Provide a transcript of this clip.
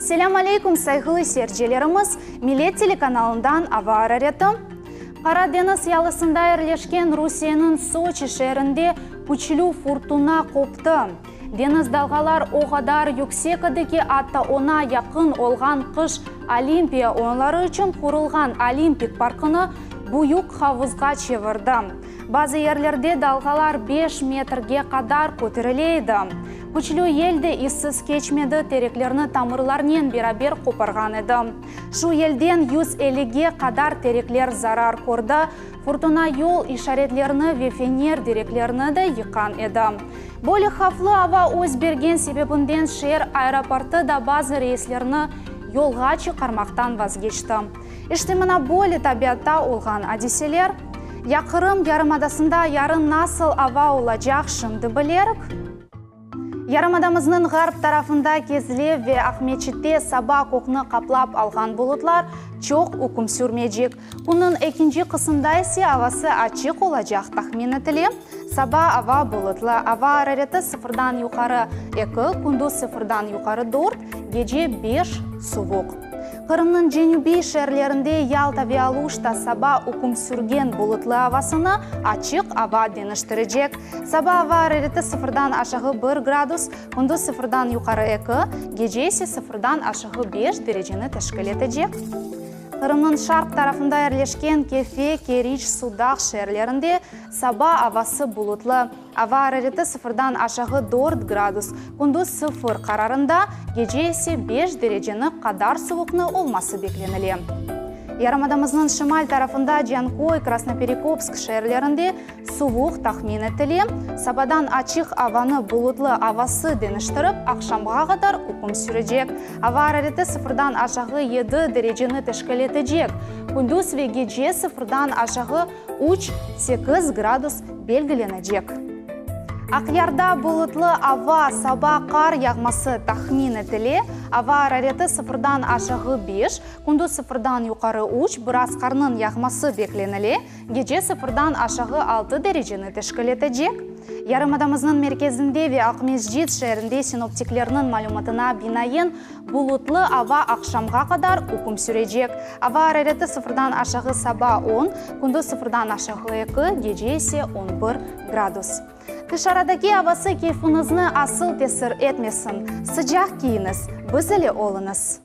Selâm aleyküm, sayğılı seyircilerimiz! Millet telekanalından ava arareti. Qara deñiz yalısında yerleşken Rusiyeniñ Soçi şeerinde küçlü furtuna qoptı. Deñiz dalğalar o qadar yüksek edi ki, atta oña yaqın olğan qış Olimpiya oyunları içün qurulğan Olimpik parkını büyük havuzğa çevirdi. Bazı yerlerde dalğalar beş metrge qadar köterile edi. Küçlü yel de izsiz keçmedi, tereklerni tamırlarnen beraber qoparğan edi. Şu yelden 150-ge qadar terekler zarar kördi, furtuna yol işaretlerini ve fener direklerini de yıqqan edi. Böyle havflı ava öz bergen sebebinden şeer aeroportı da bazı reyslerni yolğa çıqarmaqtan vazgeçti. İşte mına böyle tabiatta olğan adiseler. Ya Qırım yarımadasında yarın nasıl ava olacaq şimdi bilerik. Yarımadamıznıñ ğarp tarafında Kezlev ve Aqmeçitte saba kökni qaplap alğan bulutlar çoq üküm sürmeycek. Künniñ ekinci qısımda ise avası açıq olacaq tahmin etile. Saba ava bulutlı, ava arareti sıfırdan yuqarı eki, kündüz sıfırdan yuqarı dört, gece beş suvuq. Qırımnıñ cenübiy şeerlerinde Yalta ve Aluşta saba üküm sürgen bulutlı avasını açıq ava deñiştirecek. Saba ava arareti sıfırdan aşağı bir gradus, kündüz sıfırdan yuqarı eki, gece ise sıfırdan aşağı beş dereceni teşkil etecek. Qırımnıñ şarq tarafında yerleşken Kefe, Keriç, Sudaq şeerlerinde saba avası bulutlı. Ava arareti sıfırdan aşağı dört gradus, kündüz sıfır qararında, gece ise beş dereceni qadar suvuqnı olması beklenile. Yarımadamıznıñ şimal tarafında Canköy, Krasnoperekopsk şeerlerinde suvuq tahmin etile. Sabadan açıq avanı bulutlı avası deñiştirip, aqşamğa qadar üküm sürecek. Ava arareti sıfırdan aşağı yedi dereceni teşkil etecek. Kündüz ve gece sıfırdan aşağı üç, sekiz gradus belgilenecek. Aqyarda bulutlı ava, saba qar yağması tahmin etile. Ava arareti sıfırdan aşağı beş, kündüz sıfırdan yuqarı üç, biraz qarnıñ yağması beklenile, gece sıfırdan aşağı altı dereceni teşkil etecek. Yarımadamıznıñ merkezinde ve Aqmescit şeerinde sinoptiklerniñ malümatına binaen, Bulutlı ava aqşamğa qadar üküm sürecek. Ava arareti sıfırdan aşağı saba on, kündüz sıfırdan aşağı eki, gece ise on bir gradus. Tışarıdaki avası keyfiñizni asıl tesir etmesin. Sıcaq kiyiñiz, biz ile oluñız!